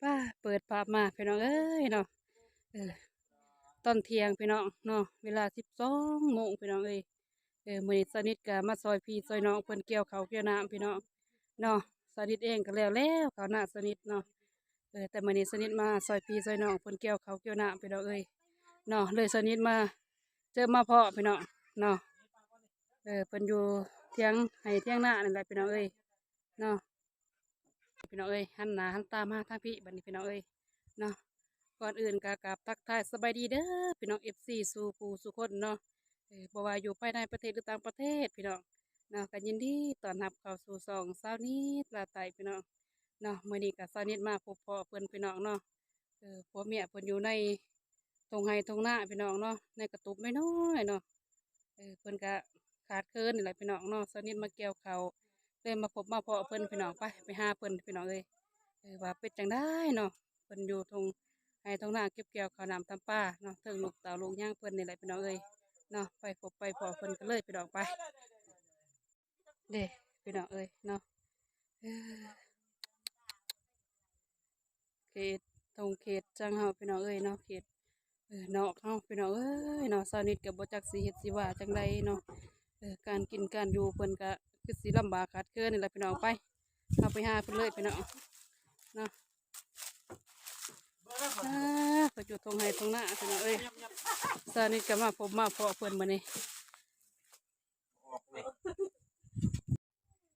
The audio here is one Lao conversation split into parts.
ປ້າ ເປີດພາບມາພີ່ນ້ອງເອີຍເນາະ ເອີ ຕອນທ່ຽງພີ່ນ້ອງເນາະ ເວລາສິບສອງໂມງພີ່ນ້ອງເອີຍ. ເອີ ມື້ນີ້ສາວນິດກະມາຊ່ອຍພີ່ຊ່ອຍນ້ອງເພິ່ນກ່ຽວເຂົ້າກ່ຽວນ້ຳພີ່ນ້ອງເນາະ. ສາວນິດເອງກະແລ້ວແລ້ວເຂົ້ານາສາວນິດເນາະ. ເອີ ແຕ່ມື້ນີ້ສາວນິດມາຊ່ອຍພີ່ຊ່ອຍນ້ອງເພິ່ນກ່ຽວເຂົ້າກ່ຽວນ້ຳພີ່ນ້ອງເອີຍເນາະ. ເລີຍສາວນິດມາເຈີມາພໍ້ພີ່ນ້ອງເນາະ. ເອີ ເພິ່ນຢູ່ຖຽງໄຮ່ຖຽງນານີ້ແຫຼະພີ່ນ້ອງເອີຍເນາະ. ພີ່ນ້ອງເອີຍ ຫັນໜ້າຫັນຕາມາທາງພີ້ບັດນີ້ພີ່ນ້ອງເອີຍເນາະ. ກ່ອນອື່ນກະກາບທັກທາຍສະບາຍດີເດີພີ່ນ້ອງ ເອັຟຊີ ສູ່ຜູ້ສູ່ຄົນເນາະ. ເອີ ບໍ່ວ່າຢູ່ພາຍໃນປະເທດ ຫຼື ຕ່າງປະເທດພີ່ນ້ອງເນາະ ກະຍິນດີຕ້ອນຮັບເຂົ້າສູ່ຊ່ອງສາວນິດລາວໃຕ້ພີ່ນ້ອງເນາະ. ມື້ນີ້ກະສາວນິດມາພົບພໍ້ເພິ່ນພີ່ນ້ອງເນາະ. ເອີ ຜົວເມຍເພິ່ນຢູ່ໃນທົ່ງໄຮ່ທົ່ງນາພີ່ນ້ອງເນາະ ໃນກະຕຸບນ້ອຍໆເນາະ. ເອີ ເພິ່ນກະຂາດເຂີນນີ້ແຫຼະພີ່ນ້ອງເນາະ. ສາວນິດມາກ່ຽວເຂົ້າ ເລີຍມາພົບມາພໍ້ເພິ່ນພີ່ນ້ອງ. ໄປ ໄປຫາເພິ່ນພີ່ນ້ອງເອີຍ ເອີ ວ່າເປັນຈັ່ງໃດເນາະ. ເພິ່ນຢູ່ທົ່ງໄຮ່ທົ່ງນາເກັບກ່ຽວເຂົ້ານ້ຳຕຳປາເນາະ ເຖິງລູກເຕົ້າລູກຫຍັງເພິ່ນນີ້ແຫຼະພີ່ນ້ອງເອີຍເນາະ. ໄປພົບໄປພໍ້ເພິ່ນກັນເລີຍພີ່ນ້ອງ ໄປ. ເດ້ພີ່ນ້ອງເອີຍເນາະ ເອີ ເຂດທົ່ງເຂດຈັງເຮົາພີ່ນ້ອງເອີຍເນາະ ເຂດ ເອີ ນອກເຮົາພີ່ນ້ອງເອີຍເນາະ. ສາວນິດກະບໍ່ຈັກຊິເຮັດຊິວ່າຈັ່ງໃດເນາະ. ເອີ ການກິນການຢູ່ເພິ່ນກະຄືຊິລຳບາກຂາດເຂີນນີ້ແຫຼະພີ່ນ້ອງ. ໄປ ເຮົາໄປຫາເພິ່ນເລີຍພີ່ນ້ອງເນາະ. ອາ ເພິ່ນຢູ່ທົ່ງໄຮ່ທົ່ງນາພີ່ນ້ອງເອີຍ. ສາວນິດກະມາພົບມາພໍ້ເພິ່ນມື້ນີ້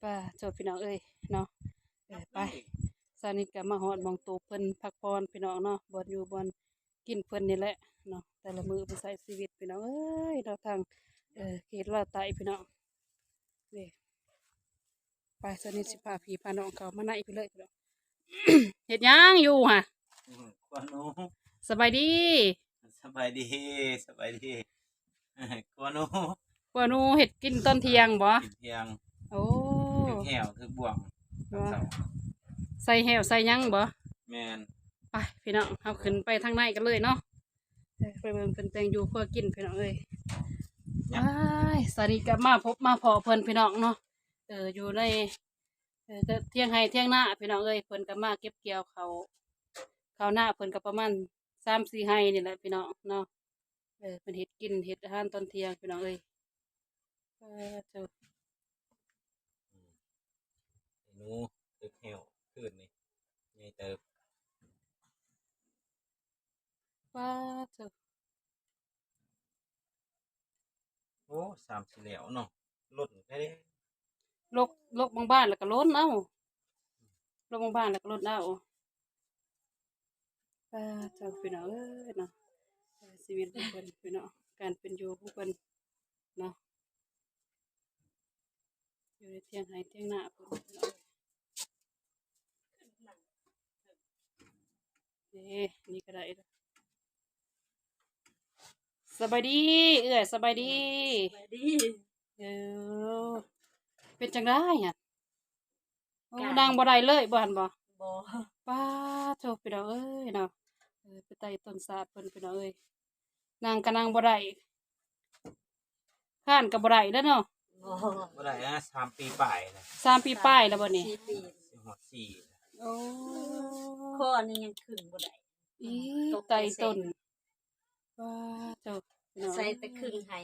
ປ້າໂທ້ພີ່ນ້ອງເອີຍເນາະ. ເອີ ໄປ ສາວນິດກະມາຮອດໝ່ອງຕູບເພິ່ນພັກຜ່ອນພີ່ນ້ອງເນາະ ບ່ອນຢູ່ບ່ອນກິນເພິ່ນນີ້ແຫຼະເນາະ. ແຕ່ລະມື້ເພິ່ນໃຊ້ຊີວິດພີ່ນ້ອງເອີຍເນາະ ທາງ ເອີ ເຂດລາວໃຕ້ພີ່ນ້ອງ. ເດ້ ໄປ ສາວນິດຊິພາພີ່ພານ້ອງເຂົ້າມາໃນພີ້ເລີຍພີ່ນ້ອງ. ເຮັດຫຍັງຢູ່ຫະ? ອືມ ຂົ້ວໜູ. ສະບາຍດີ. ສະບາຍດີ ສະບາຍດີ. ຂົ້ວໜູ ຂົ້ວໜູເຮັດກິນຕອນທ່ຽງບໍ? ກິນທ່ຽງ. ໂອ້ ຖືກແຫ້ວຖືກບ່ວງ. ໃສ່ແຫ້ວໃສ່ຫຍັງບໍ? ແມ່ນ. ໄປພີ່ນ້ອງ ເຮົາຂຶ້ນໄປທາງໃນກັນເລີຍເນາະ. ເອີ ໄປເບິ່ງເພິ່ນແຕ່ງຢູ່ຄົວກິນພີ່ນ້ອງເອີຍ. ອ້າຍ ສາວນິດກະມາພົບມາພໍ້ເພິ່ນພີ່ນ້ອງເນາະ. ເອີ ຢູ່ໃນ ເອີ ຖຽງໄຮ່ຖຽງນາພີ່ນ້ອງເອີຍ. ເພິ່ນກະມາເກັບກ່ຽວເຂົ້າ ເຂົ້ານາເພິ່ນກະປະມານສາມສີ່ໄຮ່ນີ້ແຫຼະພີ່ນ້ອງເນາະ. ເອີ ເພິ່ນເຮັດກິນເຮັດອາຫານຕອນທ່ຽງພີ່ນ້ອງເອີຍ. ປາໂທ້ ອືມ ໄອ້ໜູ ຕຶກແຫ້ວຄືນນີ້ໃຫຍ່ເຕີບ. ປາໂທ້ ໂອ້ ສາມສີ່ແລ້ວເນາະ ຫຼົ່ນໄປເດ້. ລົກ ລົກບາງໆ ແລ້ວກະຫຼົ່ນເອົາ ລົກບາງໆ ແລ້ວກະຫຼົ່ນເອົາ. ປາໂທ້ ພີ່ນ້ອງເອີຍເນາະ ຊີວິດຂອງເພິ່ນພີ່ນ້ອງ ການເປັນຢູ່ຂອງເພິ່ນເນາະ ຢູ່ໃນຖຽງໄຮ່ຖຽງນາພຸ້ນພີ່ນ້ອງ. ເດ້ ນີ້ກະໄດ້. ສະບາຍດີເອື້ອຍ ສະບາຍດີ. ສະບາຍດີ. ເອີ ເປັນຈັ່ງໃດຫັ້ນ? ໂອ້ ກະ ນັ່ງບໍ່ໄດ້ເລີຍບໍ່ຫັ້ນບໍ່? ບໍ່. ປາໂທ້ ພີ່ນ້ອງເອີຍເນາະ ເອີ ໄປໄຕ່ຕົ້ນສາດເພິ່ນພີ່ນ້ອງເອີຍ ນັ່ງກະນັ່ງບໍ່ໄດ້ ຄ້ານກະບໍ່ໄດ້ແລ້ວເນາະ. ບໍ່ ບໍ່ໄດ້ນະ ສາມປີປາຍນະ ສາມປີປາຍແລ້ວບໍ່ນີ້? ສີ່ປີ ຊິຮອດສີ່. ໂອ້ ຄໍນີ້ຍັງຂຶ້ນບໍ່ໄດ້ ອີ ຕກ ໄຕ່ຕົ້ນ. ປາໂທ້ ພີ່ນ້ອງ ໃສ່ແຕ່ຄຶ່ງໄຮ່.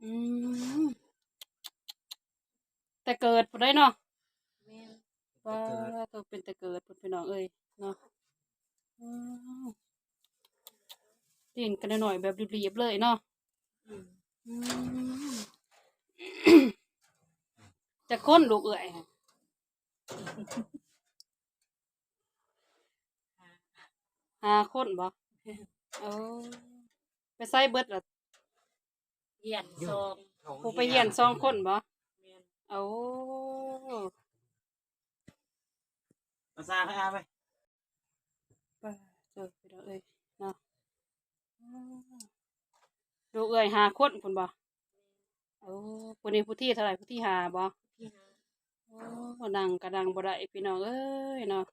ອືມ ແຕ່ເກີດພຸ້ນໃດເນາະ. ແມ່ນ. ປາໂທ້ ເປັນແຕ່ເກີດພຸ້ນພີ່ນ້ອງເອີຍເນາະ. ອືມ ຫຼິ້ນກັນໜ້ອຍໆ ແບບລີບໆເລີຍເນາະ. ອືມ ອືມ ຈັກຄົນລູກເອື້ອຍ? ຫ້າຄົນບໍ? ໂອ້ ໄປໃສເບິດລະ? ຮຽນສອງ ຜູ້ໄປຮຽນສອງຄົນບໍ? ແມ່ນ. ໂອ້ ມາຊາໄປອາໄປ. ປາໂທ້ ພີ່ນ້ອງເອີຍເນາະ. ລູກເອື້ອຍຫ້າຄົນພຸ້ນບໍ? ໂອ້ ຜູ້ນີ້ຜູ້ທີເທົ່າໃດ? ຜູ້ທີຫ້າບໍ? ໂອ້ ນັ່ງກະນັ່ງບໍ່ໄດ້ພີ່ນ້ອງເອີຍເນາະ.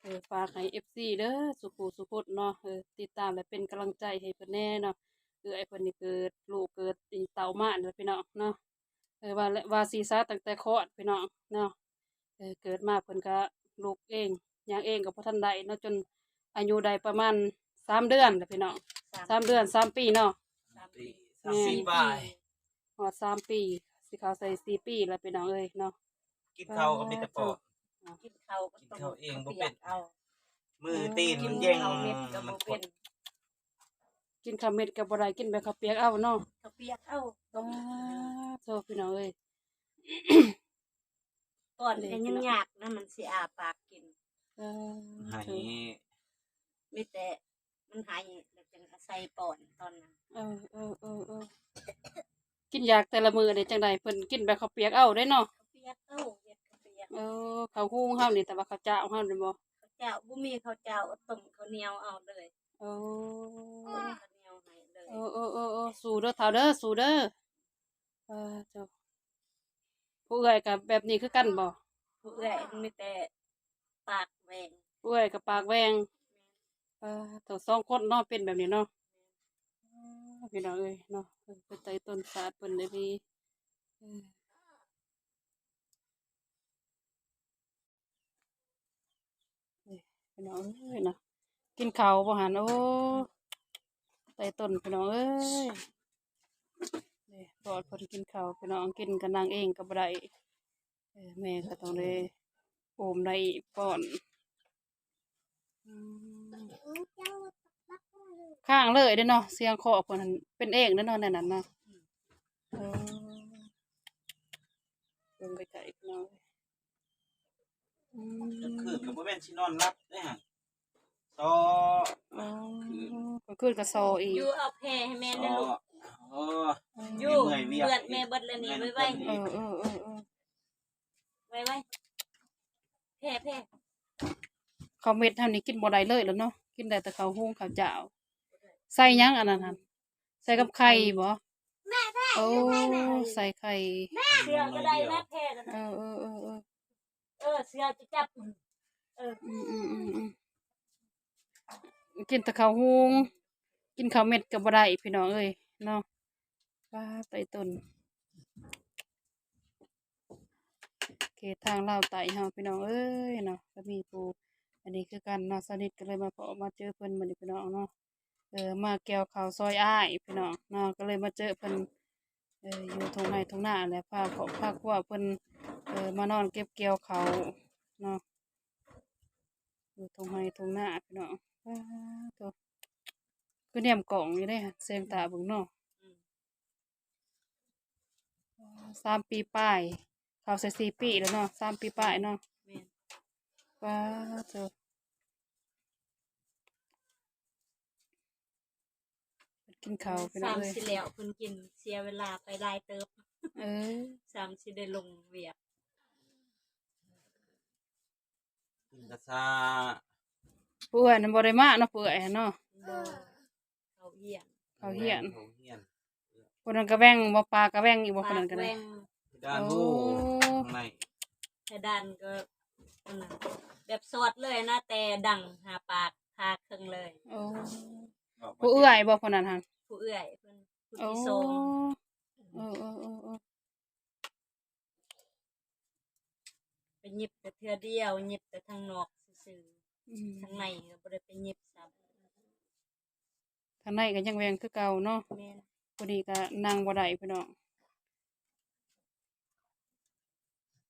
ເອີ ຝາກໃຫ້ເອັຟຊີເດີ ສູ່ຜູ້ສູ່ຄົນເນາະ ເອີ ຕິດຕາມ ແລະ ເປັນກຳລັງໃຈໃຫ້ເພິ່ນແດ່ເນາະ. ເອື້ອຍເພິ່ນນີ້ເກີດ ລູກເກີດເຕົ້າມານີ້ແຫຼະພີ່ນ້ອງເນາະ. ເອີ ວ່າ ວ່າຊິຊາຕັ້ງແຕ່ຄອດພີ່ນ້ອງເນາະ. ເອີ ເກີດມາເພິ່ນກະລຸກເອງ ຍ່າງເອງກໍບໍ່ທັນໄດ້ເນາະ ຈົນອາຍຸໄດ້ປະມານສາມເດືອນແຫຼະພີ່ນ້ອງ ສາມ ສາມເດືອນ ສາມປີເນາະ ສາມປີ ສາມປີປາຍ ຮອດສາມປີ ຊິເຂົ້າໃສ່ສີ່ປີແລ້ວພີ່ນ້ອງເອີຍເນາະ ກິນເຂົ້າກໍມີແຕ່ປ້ອນ ກິນເຂົ້າກໍຕ້ອງ ກິນເຂົ້າເອງບໍ່ເປັນ ເອົາ ມືຕີນມັນແຢງ ກິນເຂົ້າເມັດກໍບໍ່ເປັນ ກິນເຂົ້າເມັດກໍບໍ່ໄດ້ ກິນແຕ່ເຂົ້າປຽກເອົາເນາະ ເຂົ້າປຽກເອົາ ອາ ໂທ້ ພີ່ນ້ອງເອີຍ ປ້ອນກໍຍັງຍາກນະ ມັນຊິອ້າປາກກິນ ເອີ ໃຫ້ ໂທ້ ມີແຕ່ມັນໃຫ້ ແລ້ວຈຶ່ງອາໄສປ້ອນຕອນນັ້ນ ເອີ ເອີ ເອີ ເອີ ກິນຢາກແຕ່ລະມື້ນີ້ຈັ່ງໃດ ເພິ່ນກິນແບບເຂົ້າປຽກເອົາເດ້ເນາະ ເຂົ້າປຽກເອົາ ເຮັດເຂົ້າປຽກ ເອີ ເຂົ້າຫຸງເຮົານີ້ ແຕ່ວ່າເຂົ້າຈ້າວເຮົານີ້ບໍ່ ເຂົ້າຈ້າວ ບໍ່ມີເຂົ້າຈ້າວ ຕົ້ມເຂົ້າໜຽວເອົາເລີຍ ໂອ້ ຕົ້ມເຂົ້າໜຽວໃຫ້ເລີຍ ເອີ ເອີ ເອີ ເອີ ສູ້ເດີທ້າວເດີ ສູ້ເດີ ປາໂທ້ ຜູ້ເອື້ອຍກໍແບບນີ້ຄືກັນບໍ່ ຜູ້ເອື້ອຍມີແຕ່ປາກແຫວ່ງ ຜູ້ເອື້ອຍກໍປາກແຫວ່ງ ປາໂທ້ ສອງຄົນເນາະ ເປັນແບບນີ້ເນາະ ໂອ້ ພີ່ນ້ອງເອີຍເນາະ ເອີ ເປັນໄຕຕົ້ນຊາດເພິ່ນໄດ້ດີ ເອີ ນີ້ພີ່ນ້ອງເອີຍເນາະ ກິນເຂົ້າບໍ່ຫັ້ນ ໂອ້ ໄຕຕົ້ນພີ່ນ້ອງເອີຍ ນີ້ປ້ອນເພິ່ນກິນເຂົ້າພີ່ນ້ອງ ກິນກໍນັ່ງເອງກໍບໍ່ໄດ້ ເອີ ແມ່ກໍຕ້ອງໄດ້ອູ້ມໄດ້ປ້ອນ ອືມ ຄ້າງເລີຍເດ້ເນາະ ສຽງເຄາະເພິ່ນຫັ້ນເປັນເອງເດ້ເນາະ ແນວນັ້ນນະ ເອີ ເບິ່ງໃກ້ໆ ພີ່ນ້ອງ ອືມ ກາງຄືນກໍບໍ່ແມ່ນຊິນອນຫຼັບເດ້ຫັ້ນ ຊໍ ອໍ ກາງຄືນກໍຊໍອີກ ຢູ່ເອົາແຜ່ໃຫ້ແມ່ແດ່ລູກ ຊໍ ເອີ ຢູ່ ເມື່ອຍວຽກ ເໝືອດແມ່ເບິດແລ້ວນີ້ ເມື່ອຍ ໄວໆ ເອີ ເອີ ເອີ ເອີ ໄວໆ ແຜ່ໆ ເຂົ້າເມັດເຮົານີ້ກິນບໍ່ໄດ້ເລີຍແລ້ວເນາະ ກິນໄດ້ແຕ່ເຂົ້າຫຸງເຂົ້າຈ້າວ ໃສ່ຫຍັງອັນນັ້ນຫັ້ນ ໃສ່ກັບໄຂ່ບໍ່ ແມ່ ແມ່ ໂອ້ ໃສ່ໄຂ່ ເສື້ອກໍໄດ້ນະ ແຜ່ກໍໄດ້ ເອີ ເອີ ເອີ ເອີ ເອີ ເສື້ອຈະຈັບ ເອີ ອືມໆໆໆ ກິນແຕ່ເຂົ້າຫຸງ ກິນເຂົ້າເມັດກໍບໍ່ໄດ້ ພີ່ນ້ອງເອີຍເນາະ ປາ ໄຕຕົ້ນ ເຂດທາງລາວໃຕ້ເຮົາ ພີ່ນ້ອງເອີຍເນາະ ກໍມີຜູ້ອັນນີ້ຄືກັນເນາະ ສາວນິດກໍເລີຍມາພໍ້ມາເຈີເພິ່ນມື້ນີ້ ພີ່ນ້ອງເນາະ ເອີ ມາກ່ຽວເຂົ້າຊ່ອຍອ້າຍ ພີ່ນ້ອງເນາະ ກໍເລີຍມາເຈີເພິ່ນ ເອີ ຢູ່ທົ່ງໄຮ່ທົ່ງນາແຫຼະ ພາຄອບພາຄົວເພິ່ນ ເອີ ມານອນເກັບກ່ຽວເຂົ້າເນາະ ຢູ່ທົ່ງໄຮ່ທົ່ງນາ ພີ່ນ້ອງ ປາໂທ້ ຄືແນມກ້ອງຢູ່ເດ້ ແສງຕາເບິ່ງເນາະ ອືມ ສາມປີປາຍ ເຂົ້າໃສ່ສີ່ປີແລ້ວເນາະ ສາມປີປາຍເນາະ ແມ່ນ ປາໂທ້ ກິນເຂົ້າ ພີ່ນ້ອງເອີຍ ຊ້ຳຊິແລ້ວເພິ່ນກິນ ເສຍເວລາໄປຫຼາຍເຕີບ ເອີ ຊ້ຳຊິໄດ້ລົງວຽກ ກິນກະຊາ ຜູ້ເອື້ອຍນັ້ນບໍ່ໄດ້ມາເນາະ ຜູ້ເອື້ອຍຫັ້ນເນາະ ບໍ່ ເຂົາຮຽນ ເຂົາຮຽນ ເຂົາຮຽນ ຜູ້ນັ້ນກະແຫວ່ງບໍ່ ປາກະແຫວ່ງອີກບໍ່ ຜູ້ນັ້ນກະໄດ້ ປາກແຫວ່ງ ເພດານ ໂອ້ ໂອ້ ຂ້າງໃນ ເພດານກໍອັນນັ້ນ ແບບສອດເລີຍນະ ແຕ່ດັງຫາປາກ ຜ່າເຄິ່ງເລີຍ ໂອ້ ຜູ້ເອື້ອຍບໍ່ ຜູ້ນັ້ນຫັ້ນ ຜູ້ເອື້ອຍເພິ່ນ ຜູ້ທີ່ສອງ ໂອ້ ເອີໆໆໆ ໄປຫຍິບແຕ່ເທື່ອດຽວ ຫຍິບແຕ່ທາງນອກຊື່ໆ ອືມ ທາງໃນກໍບໍ່ໄດ້ໄປຫຍິບຊ້ຳ ທາງໃນກໍຍັງແຫວ່ງຄືເກົ່າເນາະ ແມ່ນ ຜູ້ນີ້ກໍນັ່ງບໍ່ໄດ້ພີ່ນ້ອງ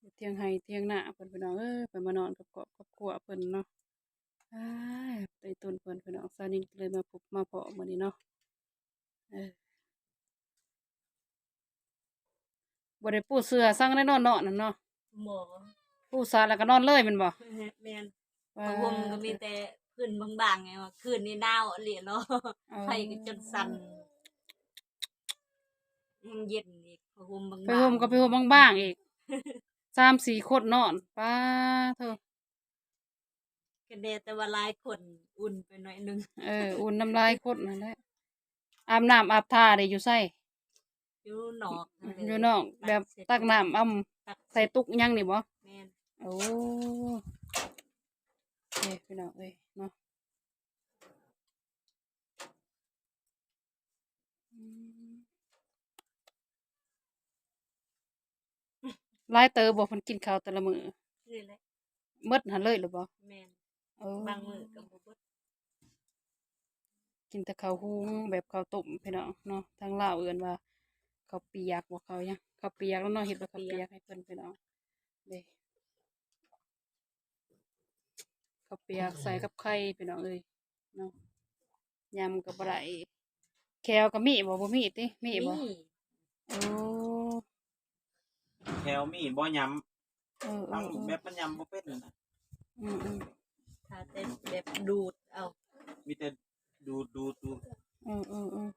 ຢູ່ທຽງໄຮ່ທຽງນາເພິ່ນ ພີ່ນ້ອງເອີຍ ເພິ່ນມານອນກັບຄອບກັບຄົວເພິ່ນເນາະ ອ້າຍ ໄຕຕົ້ນເພິ່ນ ພີ່ນ້ອງ ສາວນິດກໍເລີຍມາພົບມາພໍ້ມື້ນີ້ເນາະ ເອີ ບໍ່ໄດ້ປູເສື່ອສັງໄດ້ນອນເນາະ ນັ້ນເນາະ ບໍ່ ປູສາດແລ້ວກໍນອນເລີຍແມ່ນບໍ່ ແມ່ນ ຜ້າຫົ່ມກໍມີແຕ່ພື້ນບາງໆ ໄງວ່າຄືນນີ້ໜາວອີ່ຫຼີເນາະ ເອີ ໄຜກໍຈົນສັ່ນ ແຮງເຢັນອີກ ຜ້າຫົ່ມບາງໆ ຜ້າຫົ່ມກໍຜ້າຫົ່ມບາງໆອີກ ສາມສີ່ຄົນນອນ ປາໂທ້ ກໍແດ່ແຕ່ວ່າຫຼາຍຄົນອຸ່ນໄປໜ້ອຍໜຶ່ງ ເອີ ອຸ່ນນຳຫຼາຍຄົນນັ້ນແຫຼະ ອາບນ້ຳອາບທ່າເດ ຢູ່ໃສ? ຢູ່ນອກ ຢູ່ນອກ ແບບຕັກນ້ຳເອົາໃສ່ຕຸກຫຍັງນີ້ບໍ່? ແມ່ນ ໂອ້ ເອີ ພີ່ນ້ອງເອີຍເນາະ ອືມ ຫຼາຍເຕີບບໍ່ ເພິ່ນກິນເຂົ້າແຕ່ລະມື້? ນີ້ແຫຼະ ໝົດຫັ້ນເລີຍຫຼືບໍ່? ແມ່ນ ໂອ້ ບາງມື້ກໍບໍ່ເບິດ ກິນແຕ່ເຂົ້າຫຸງແບບເຂົ້າຕົ້ມພີ່ນ້ອງເນາະ ທາງລາວເອີ້ນວ່າເຂົ້າປຽກບໍ່ ເຂົ້າຫຍັງ ເຂົ້າປຽກແລ້ວເນາະ ເຮັດແບບເຂົ້າປຽກໃຫ້ເພິ່ນພີ່ນ້ອງເດ້ ເຂົ້າປຽກໃສ່ກັບໄຂ່ພີ່ນ້ອງເອີຍເນາະ ຍຳກໍບໍ່ໄດ້ ແຂ້ວກໍມີບໍ່ ບໍ່ມີຕິ ມີບໍ່? ມີ ໂອ້ ແຂ້ວມີບໍ່ຍຳ ເອີໆໆ ທາງແບບມັນຍຳບໍ່ເປັນນະ ອືມໆ ຖ້າແຕ່ແບບດູດເອົາ ມີແຕ່ດູດໆໆ ອືມ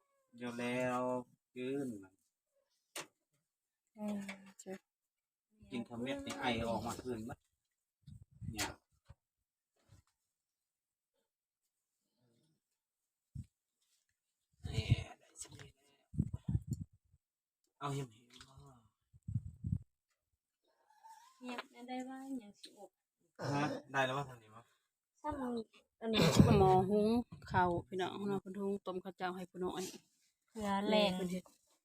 ໆໆ ດຽວແລ້ວຄືນ ເອີ ເຈັກ ກິນຄຳເມັດນີ້ໄອອອກມາຄືນໝົດ ຍາກ ເອົາແຮມໆ ຮຽບແນວໃດວ່າຫຍັງຊິອົບ ຮະ ໄດ້ແລ້ວວ່າທາງນີ້ວ່າ ຊ້ຳອັນນີ້ ໝໍ້ຫຸງເຂົ້າພີ່ນ້ອງເນາະ ເພິ່ນຫຸງຕົ້ມເຂົ້າເຈົ້າໃຫ້ຜູ້ນ້ອຍ ເພື່ອແລງ ເພິ່ນເຮັດ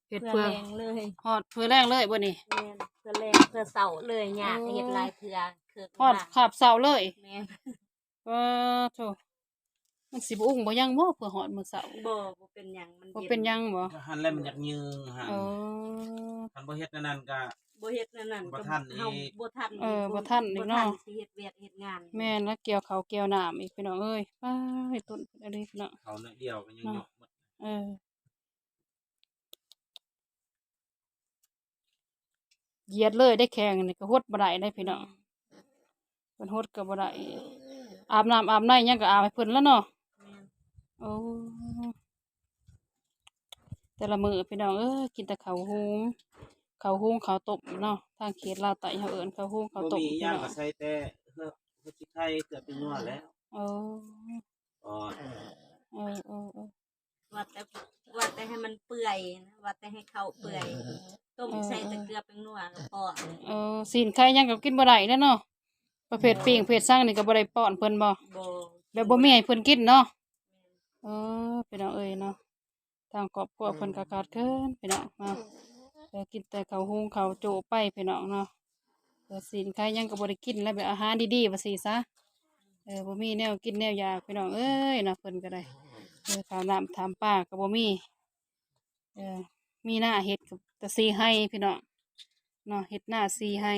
ເຮັດເພື່ອ ເພື່ອແລງເລີຍ ຮອດເພື່ອແລງເລີຍບໍ່ນີ້ ແມ່ນ ເພື່ອແລງ ເພື່ອເຊົ້າເລີຍ ຍາກ ເອີ ເຮັດຫຼາຍເທື່ອ ເຄີກ ຮອດ ມາ ຄາບເຊົ້າເລີຍ ແມ່ນ ປາໂທ້ ມັນຊິບໍ່ອຸງບໍ່ຫຍັງບໍ່ ເພື່ອຮອດມື້ເຊົ້າ ບໍ່ ບໍ່ເປັນຫຍັງ ມັນ ບໍ່ເປັນຫຍັງບໍ່ ຫັ້ນແຫຼະ ມັນຢາກຍືງຫັ້ນ ເອີ ຄັນບໍ່ເຮັດແນວນັ້ນກະ ບໍ່ເຮັດແນວນັ້ນ ບໍ່ທັນອີກ ເຮົາບໍ່ທັນ ເອີ ບໍ່ທັນອີກເນາະ ບໍ່ທັນຊິເຮັດວຽກເຮັດງານ ແມ່ນລະ ກ່ຽວເຂົ້າກ່ຽວນ້ຳອີກພີ່ນ້ອງເອີຍ ປາ ຕົ້ນພຸ້ນອີ່ຫຼີພີ່ນ້ອງ ເຂົ້າໜ້ອຍດຽວກໍຍັງເນາະ ຍອກໝົດ ເອີ ຢຽດເລີຍໄດ້ແຂງນີ້ກໍຫົດບໍ່ໄດ້ເດ້ພີ່ນ້ອງ ອືມ ເພິ່ນຫົດກໍບໍ່ໄດ້ ອາບນ້ຳອາບໃນຫຍັງກໍອາບໃຫ້ເພິ່ນແລ້ວເນາະ ແມ່ນ ໂອ້ ແຕ່ລະມື້ພີ່ນ້ອງເອີຍ ກິນແຕ່ເຂົ້າຫຸງ ເຂົ້າຫຸງເຂົ້າຕົ້ມເນາະ ທາງເຂດລາວໃຕ້ເຮົາເອີ້ນເຂົ້າຫຸງເຂົ້າຕົ້ມ ບໍ່ມີຫຍັງ ພີ່ນ້ອງ ກໍໃສ່ແຕ່ ເອີ ເກືອ ເກືອຊິໄຄ ເກືອແປ້ງນົວແລ້ວ ໂອ້ ເອີໆໆ ວ່າແຕ່ ວ່າແຕ່ໃຫ້ມັນເປື່ອຍນະ ວ່າແຕ່ໃຫ້ເຂົ້າເປື່ອຍ ເອີ ຕົ້ມໃສ່ແຕ່ເກືອແປ້ງນົວກໍພໍ ເອີ ຊີ້ນໄກ່ຫຍັງກໍກິນບໍ່ໄດ້ແລ້ວເນາະ ປະເພດປີ້ງເພດສັງນີ້ກໍບໍ່ໄດ້ປ້ອນເພິ່ນບໍ່ ບໍ່ ແບບບໍ່ມີໃຫ້ເພິ່ນກິນເນາະ ເອີ ພີ່ນ້ອງເອີຍເນາະ ທາງຄອບຄົວເພິ່ນກໍຂາດເຂີນພີ່ນ້ອງເນາະ ເອີ ກິນແຕ່ເຂົ້າຫຸງເຂົ້າໂຈ້ໄປພີ່ນ້ອງເນາະ ເອີ ຊີ້ນໄກ່ຫຍັງກໍບໍ່ໄດ້ກິນແລ້ວ ແບບອາຫານດີໆວ່າຊີ້ຊະ ເອີ ບໍ່ມີແນວກິນແນວຢາກພີ່ນ້ອງເອີຍເນາະ ເພິ່ນກໍໄດ້ ເອີ ຂ້າວນ້ຳທຳປາກໍບໍ່ມີ ເອີ ມີນາເຮັດກໍແຕ່ສີ່ໄຮ່ພີ່ນ້ອງເນາະ ເຮັດນາສີ່ໄຮ່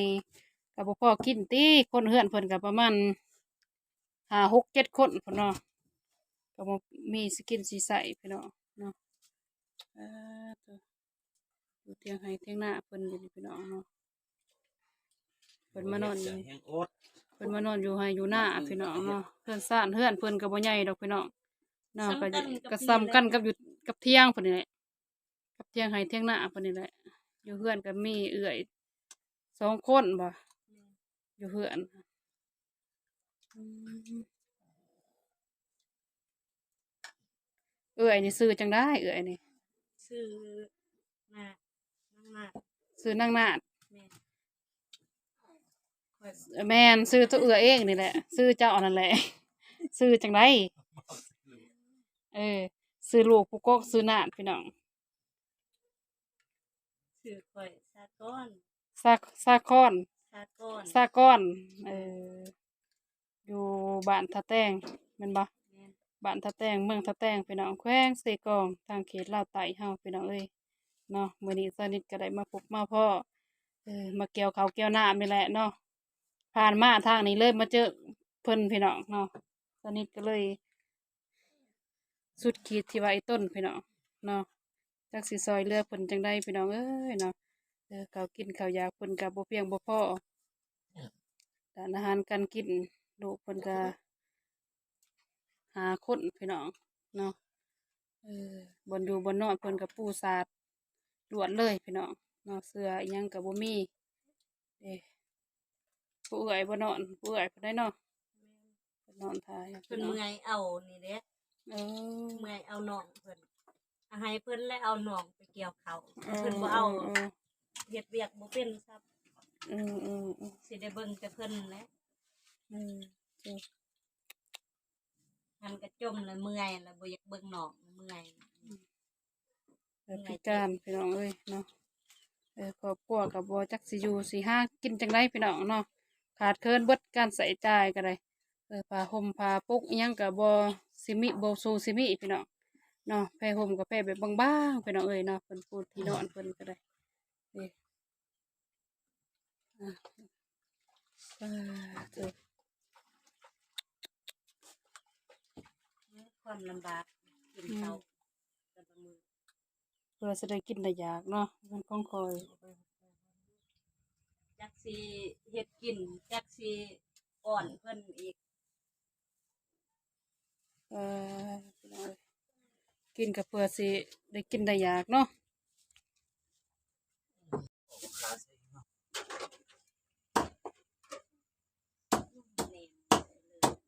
ກໍບໍ່ພໍກິນຕິ ຄົນເຮືອນເພິ່ນກໍປະມານຫ້າ ຫົກ ເຈັດຄົນພຸ້ນເນາະ ກໍບໍ່ມີຊິກິນຊິໃຊ້ພີ່ນ້ອງເນາະ ເອີ ຢູ່ທຽງໄຮ່ທຽງນາເພິ່ນຢູ່ນີ້ພີ່ນ້ອງເນາະ ເພິ່ນມານອນຢູ່ ເພິ່ນມານອນຢູ່ໄຮ່ຢູ່ນາພີ່ນ້ອງເນາະ ເຮືອນຊານເຮືອນເພິ່ນກໍບໍ່ໃຫຍ່ດອກພີ່ນ້ອງເນາະ ກໍ ກໍສ່ຳກັນກັບຢູ່ກັບທຽງເພິ່ນນີ້ແຫຼະ ກັບທຽງໄຮ່ທຽງນາເພິ່ນນີ້ແຫຼະ ຢູ່ເຮືອນກໍມີເອື້ອຍສອງຄົນບໍ່ ແມ່ນ ຢູ່ເຮືອນ ອືມ ເອື້ອຍນີ້ຊື່ຈັ່ງໃດ ເອື້ອຍນີ້? ຊື່ນາດ ນາງນາດ ຊື່ນາງນາດ ແມ່ນ ແມ່ນ ຊື່ຕົວເອື້ອຍເອງນີ້ແຫຼະ ຊື່ເຈົ້ານັ້ນແຫຼະ ຊື່ຈັ່ງໃດ? ເອີ ຊື່ລູກຜູ້ກົກຊື່ນາດ ພີ່ນ້ອງ ຊື່ຂ້ອຍສາກອນ ສາ ສາຄອນ ສາກອນ ສາກອນ ເອີ ຢູ່ບ້ານທ່າແຕງແມ່ນບໍ່? ແມ່ນ ບ້ານທ່າແຕງ ເມືອງທ່າແຕງ ພີ່ນ້ອງ ແຂວງເຊກອງ ທາງເຂດລາວໃຕ້ເຮົາ ພີ່ນ້ອງເອີຍເນາະ ມື້ນີ້ສາວນິດກໍໄດ້ມາພົບມາພໍ້ ເອີ ມາກ່ຽວເຂົ້າກ່ຽວນ້ຳນີ້ແຫຼະເນາະ ຜ່ານມາທາງນີ້ເລີຍມາເຈີເພິ່ນ ພີ່ນ້ອງເນາະ ສາວນິດກໍເລີຍ ສຸດຂີດທີ່ວ່າອີ່ຕົນພີ່ນ້ອງເນາະ ຈັກຊິຊ່ອຍເຫຼືອເພິ່ນຈັ່ງໃດພີ່ນ້ອງເອີຍເນາະ ເອີ ເຂົ້າກິນເຂົ້າຢາກເພິ່ນກໍບໍ່ພຽງບໍ່ພໍ ດ້ານອາຫານການກິນ ລູກເພິ່ນກໍຫ້າຄົນພີ່ນ້ອງເນາະ ເອີ ບ່ອນຢູ່ບ່ອນນອນເພິ່ນກໍປູສາດລວດເລີຍພີ່ນ້ອງເນາະ ເສື່ອອີ່ຫຍັງກໍບໍ່ມີ ເດ້ ຜູ້ເອື້ອຍບໍ່ນອນ ຜູ້ເອື້ອຍເພິ່ນໄດ້ເນາະ ແມ່ນ ເພິ່ນນອນຖ້າຢູ່ ເພິ່ນເນາະ ເມື່ອຍເອົານີ້ເດ້ ເອີ ເມື່ອຍເອົານ້ອງເພິ່ນ ເອົາໃຫ້ເພິ່ນ ແລະເອົານ້ອງໄປກ່ຽວເຂົ້າ ເອີ ເພິ່ນບໍ່ເອົາ ເອີ ເຮັດວຽກບໍ່ເປັນຊ້ຳ ເອີ ເອີ ເອີ ຊິໄດ້ເບິ່ງແຕ່ເພິ່ນແຫຼະ ເອີ ເອີ ມັນກໍຈົມແລ້ວເມື່ອຍ ແລ້ວບໍ່ຢາກເບິ່ງນ້ອງ ເມື່ອຍ ອືມ ແບບພິການພີ່ນ້ອງເອີຍເນາະ ເອີ ຄອບຄົວກໍບໍ່ຈັກຊິຢູ່ຊິຫາກິນຈັ່ງໃດພີ່ນ້ອງເນາະ ຂາດເຂີນເບິດ ການໃຊ້ຈ່າຍກໍໄດ້ ເອີ ຜ້າຫົ່ມຜ້າປົກອີ່ຫຍັງກໍບໍ່ຊິມີ ບໍ່ສູ່ຊິມີພີ່ນ້ອງເນາະ. ແພຮົ່ມກໍແພແບບບາງໆ ພີ່ນ້ອງເອີຍເນາະ. ເພິ່ນປູທີ່ນອນເພິ່ນກໍໄດ້ ນີ້ ອ່າ ສາທຸ ຄວາມລຳບາກ ກິນເຂົ້າ ອືມ ແຕ່ລະມື້ ເພື່ອຊິໄດ້ກິນໄດ້ຢາກເນາະ ແມ່ນຂອງຂ້ອຍ. ຈັກຊິເຮັດກິນ ຈັກຊິອ້ອນເພິ່ນອີກ. ເອີ ພີ່ນ້ອງເອີຍ ກິນກໍເພື່ອຊິໄດ້ກິນໄດ້ຢາກເນາະ.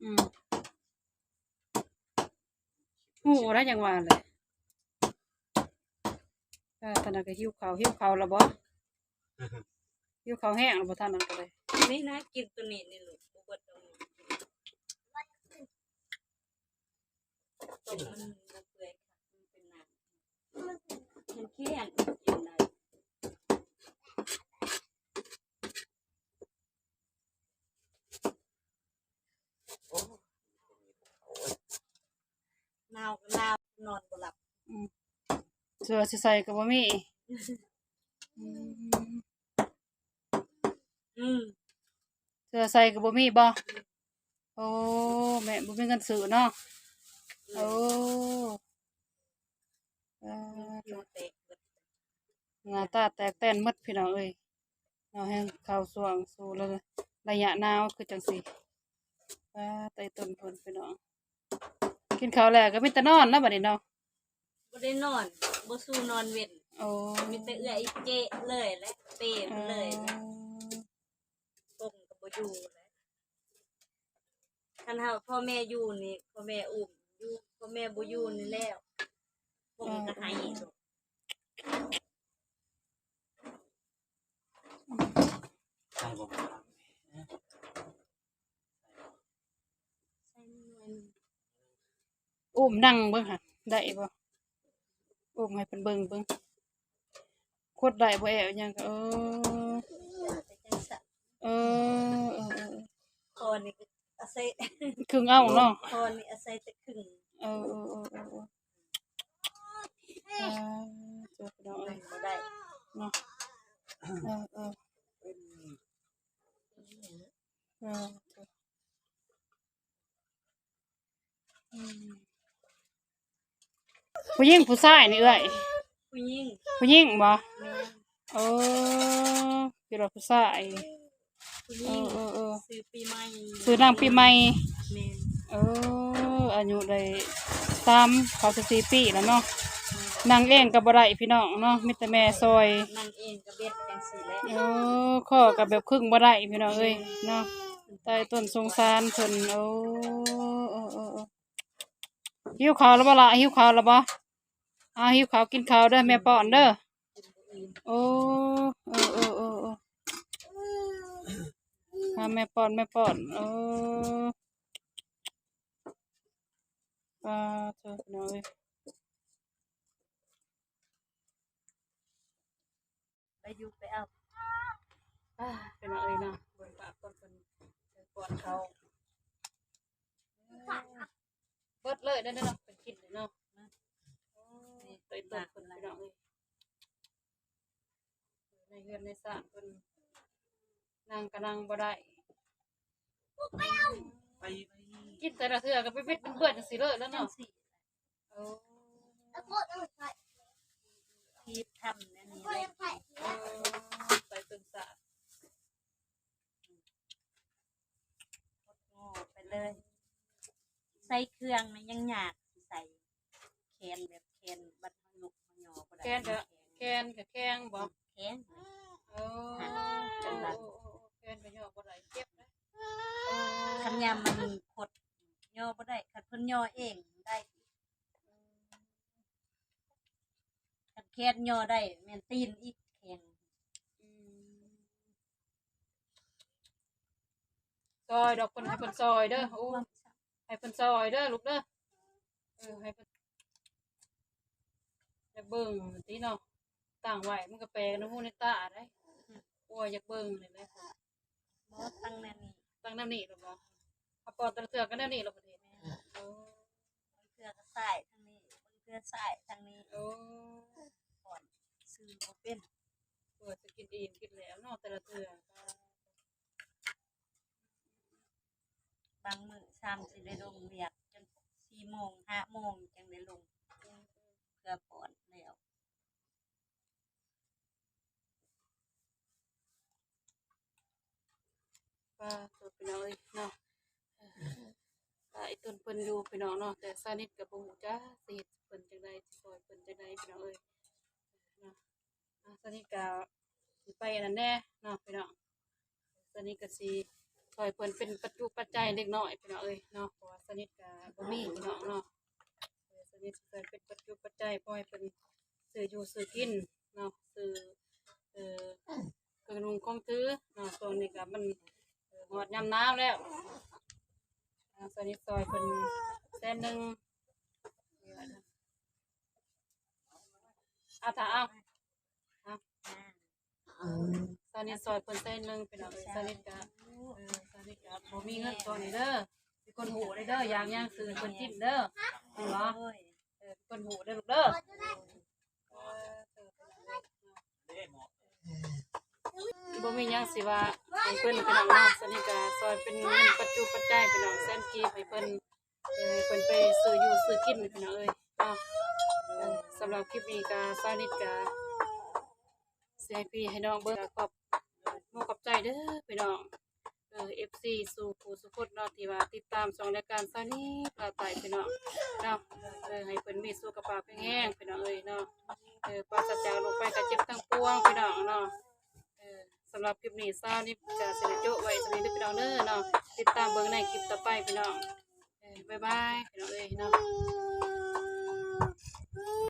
ອືມ ຮູ້ໄດ້ຈັ່ງວ່າແຫຼະ. ເອີ ຕອນນັ້ນກໍຫິວເຂົ້າ ຫິວເຂົ້າແລ້ວບໍ່? ຫິວເຂົ້າແຮງແລ້ວບໍ່? ຕອນນັ້ນກໍໄດ້ ນີ້ນະ ກິນໂຕນີ້ນີ້ລູກ ບໍ່ເບິດດອກ ຕົ້ມມັນບໍ່ເປື່ອຍ ມັນເປັນນ້ຳ ມັນແຂງ ກິນໄດ້. ໂອ້ຍ ໜາວກໍໜາວ ນອນບໍ່ຫຼັບ. ອືມ ເສື້ອຊິໃສ່ກໍບໍ່ມີ. ອືມ ອືມ ເສື້ອໃສ່ກໍບໍ່ມີບໍ່? ໂອ້ ແມ່ບໍ່ມີເງິນຊື້ເນາະ. ໂອ້ ເອີ ໜ້າຕາແຕກແຕນໝົດພີ່ນ້ອງເອີຍເນາະ. ແຮງເຂົ້າຊ່ວງສູ່ລະ ໄລຍະໜາວຄືຈັ່ງຊີ້. ປາ ໄຕ່ຕົ້ນເພິ່ນພີ່ນ້ອງ ກິນເຂົ້າແລ້ວກໍມີແຕ່ນອນແລ້ວບັດນີ້ເນາະ. ບໍ່ໄດ້ນອນ ບໍ່ສູ່ນອນເວັນ. ໂອ້ ມີແຕ່ເອື້ອຍເຈະເລີຍແຫຼະ ເປເພິ່ນເລີຍແຫຼະ. ເອີ ປົງກໍບໍ່ຢູ່ແຫຼະ. ຄັນເຮົາ ພໍ່ແມ່ຢູ່ນີ້ ພໍ່ແມ່ອຸ້ມຢູ່ ພໍ່ແມ່ບໍ່ຢູ່ນີ້ແລ້ວ ປົງກໍໄຫ້. ອຸ້ມນັ່ງເບິ່ງຫາ ໄດ້ບໍ່? ອຸ້ມໃຫ້ເພິ່ນເບິ່ງເບິ່ງ ຄົດໄດ້ບໍ່ແອວຫຍັງກໍ ເອີ ເອີ ເອີ ເອີ ເອີ ຄອນີ້ກໍອາໄສ ຄຶ່ງເອົາເນາະ ຄອນີ້ອາໄສແຕ່ຄຶ່ງ. ເອີ ເອີ ເອີ ເອີ ເອີ ເອີ ເອີ ເອີ ບໍ່ໄດ້ເນາະ ເອີ ເອີ ເອີ ເອີ. ອືມ ຜູ້ຍິງຜູ້ຊາຍນີ້ເອື້ອຍ? ຜູ້ຍິງ. ຜູ້ຍິງບໍ່? ແມ່ນ. ໂອ້ ຄິດວ່າຜູ້ຊາຍ. ຜູ້ຍິງ. ເອີ ເອີ ເອີ ຊື່ປີໃໝ່. ຊື່ນາງປີໃໝ່. ແມ່ນ. ເອີ ອາຍຸໄດ້ສາມ ເຂົ້າສິບສີ່ປີແລ້ວເນາະ. ແມ່ນ. ນັ່ງເອງກໍບໍ່ໄດ້ພີ່ນ້ອງເນາະ ມີແຕ່ແມ່ຊ່ອຍ. ນັ່ງເອງກໍເບັດຈັ່ງຊີ້ແຫຼະ. ໂອ້ ຂໍ້ກໍແບບຄຶ່ງບໍ່ໄດ້ພີ່ນ້ອງເອີຍເນາະ. ຕາຍຕົນສົງສານເພິ່ນ. ໂອ້ ໂອ້ ໂອ້ ໂອ້ ຫິວເຂົ້າແລ້ວບໍ່ລະ? ຫິວເຂົ້າແລ້ວບໍ່? ອ້າວ ຫິວເຂົ້າກິນເຂົ້າເດີ ແມ່ປ້ອນເດີ. ໂອ້ ເອີ ເອີ ເອີ ເອີ ຫາແມ່ປ້ອນ ແມ່ປ້ອນ. ໂອ້ ປາໂທ້ ພີ່ນ້ອງເອີຍ. ໄປຢູ່ໄປເອົາ ອ່າ ພີ່ນ້ອງເອີຍເນາະ. ເບິ່ງປາກກ່ອນ ເພິ່ນ ເພິ່ນປ້ອນເຂົ້າ ເບິດເລີຍເດ້ເນາະ ເພິ່ນກິນເລີຍເນາະ. ໂອ້ ໄປຕົ້ນເພິ່ນ ພີ່ນ້ອງເອີຍ ໃນເຮືອນໃນຊານເພິ່ນ ນັ່ງກໍນັ່ງບໍ່ໄດ້ ໄປ ໄປ ກິນແຕ່ລະເທື່ອກໍໄປເບັດເບືອດຈັ່ງຊີ້ເລີຍແລ້ວເນາະ. ໂອ້ ທີ່ທຳແນວນີ້ແຫຼະ. ເອີ ໄປເປັນສາ ຫົດງໍໄປເລີຍ. ໃສ່ເຄື່ອງນະຍັງຍາກ ຊິໃສ່ແຂນແບບແຂນບັດເຮົາຍົກເຮົາຍໍບໍ່ໄດ້. ແຂນກະ ແຂນກະແຂງບໍ່? ແຂງ. ໂອ້ ແຂນກະຍໍບໍ່ໄດ້ ເຈັບເດ້. ຄັນຍາມມັນຄົດຍໍບໍ່ໄດ້ ຄັນເພິ່ນຍໍເອງໄດ້. ຄັນແຂນຍໍໄດ້ແມ່ນຕີນອີກແຂງ. ອືມ ຊ່ອຍດອກ ເພິ່ນໃຫ້ເພິ່ນຊ່ອຍເດີ. ໂອ້ ໃຫ້ເພິ່ນຊ່ອຍເດີລູກເດີ. ເອີ ໃຫ້ເພິ່ນ ຢາກເບິ່ງຕິເນາະ ຕັ້ງໄວ້ມັນກໍແປກັນໃນຫູໃນຕາໄດ໋. ອືມ ໂອ້ຍ ຢາກເບິ່ງນີ້ແຫຼະ. ບໍ່ ຕັ້ງແນວນີ້ ຕັ້ງແນວນີ້ໂລດບໍ່? ກ່ອນແຕ່ລະເທື່ອກໍແນວນີ້ລະ ປະເທດ ໂອ້ ບາງເທື່ອກໍສາຍທາງນີ້ ບາງເທື່ອສາຍທາງນີ້ ໂອ້ ກ່ອນ ຊື່ບໍ່ເປັນ ເພື່ອຈະກິນອີ່ມກິນແລ້ວເນາະ ແຕ່ລະເທື່ອ ບາງມື້ຊ້ຳຊິໄດ້ລົງວຽກຈົນສີ່ໂມງ ຫ້າໂມງ ຈັ່ງໄດ້ລົງເພື່ອປ້ອນແລ້ວ. ປາໂຕ ພີ່ນ້ອງເອີຍເນາະ ເອີ ກະອີ່ຕົນເພິ່ນຢູ່ພີ່ນ້ອງເນາະ ແຕ່ຊາວນິດກະບໍ່ຮູ້ຈັກຊິເຮັດເພິ່ນຈັ່ງໃດ ຊິຊ່ອຍເພິ່ນຈັ່ງໃດພີ່ນ້ອງເອີຍເນາະ. ອາ ຊາວນິດກະຊິໄປອັນນັ້ນແດ່ເນາະພີ່ນ້ອງ ຊາວນິດກະຊິຊ່ອຍເພິ່ນເປັນປັດຈຸປັດໄຈເລັກນ້ອຍພີ່ນ້ອງເອີຍເນາະ ເພາະວ່າຊາວນິດກະບໍ່ມີພີ່ນ້ອງເນາະ ເອີ ຊາວນິດຊິຊ່ອຍເປັນປັດຈຸປັດໄຈ ພໍໃຫ້ເພິ່ນຊື້ຢູ່ຊື້ກິນເນາະ ຊື້ ເອີ ເຄື່ອງນຸ່ງຂອງຖືເນາະ ຊ່ວງນີ້ກະມັນ ເອີ ຮອດຍາມໜາວແລ້ວ ອາ ຊາວນິດຊ່ອຍເພິ່ນແສນໜຶ່ງ ອາ ຖ້າເອົາ ເອົາ ອືມ ຊາວນິດຊ່ອຍເພິ່ນແສນໜຶ່ງພີ່ນ້ອງເອີຍ ຊາວນິດກະ ເອີ ຊາວນິດກະບໍ່ມີເງິນຕອນນີ້ເດີ ມີຄົນຮູ້ເດີ ຢາກຫຍັງຊື້ເພິ່ນກິນເດີ ເຫັນບໍ່ ເອີ ມີຄົນຮູ້ເດີລູກເດີ ບໍ່ມີຫຍັງຊິວ່າໃຫ້ເພິ່ນພີ່ນ້ອງເນາະ ຊາວນິດກະຊ່ອຍເປັນເງິນປັດຈຸປັດໄຈພີ່ນ້ອງ ແສນກີບໃຫ້ເພິ່ນ ເອີ ໃຫ້ເພິ່ນໄປຊື້ຢູ່ຊື້ກິນພີ່ນ້ອງເອີຍເນາະ ເອີ ສຳລັບຄລິບນີ້ກະຊາວນິດກະຊິໃຫ້ພີ່ໃຫ້ນ້ອງເບິ່ງ ກະຂອບ ຂອບໃຈເດີພີ່ນ້ອງ ເອີ ເອັຟຊີ ສູ່ຜູ້ສູ່ຄົນເນາະ ທີ່ວ່າຕິດຕາມຊ່ອງລາຍການຊາວນິດລາວໃຕ້ພີ່ນ້ອງເນາະ ເອີ ໃຫ້ເພິ່ນມີສຸຂະພາບແຂງແຮງພີ່ນ້ອງເອີຍເນາະ ເອີ ປາສະຈາກໂລກໄພໄຂ້ເຈັບທັງປວງພີ່ນ້ອງເນາະ ເອີ ສຳລັບຄລິບນີ້ຊາວນິດກະຊິໄດ້ໂຈະໄວ້ສ່ຳນີ້ເດີພີ່ນ້ອງເດີເນາະ ຕິດຕາມເບິ່ງໃນຄລິບຕໍ່ໄປພີ່ນ້ອງ ເອີ ບາຍບາຍພີ່ນ້ອງເອີຍເນາະ.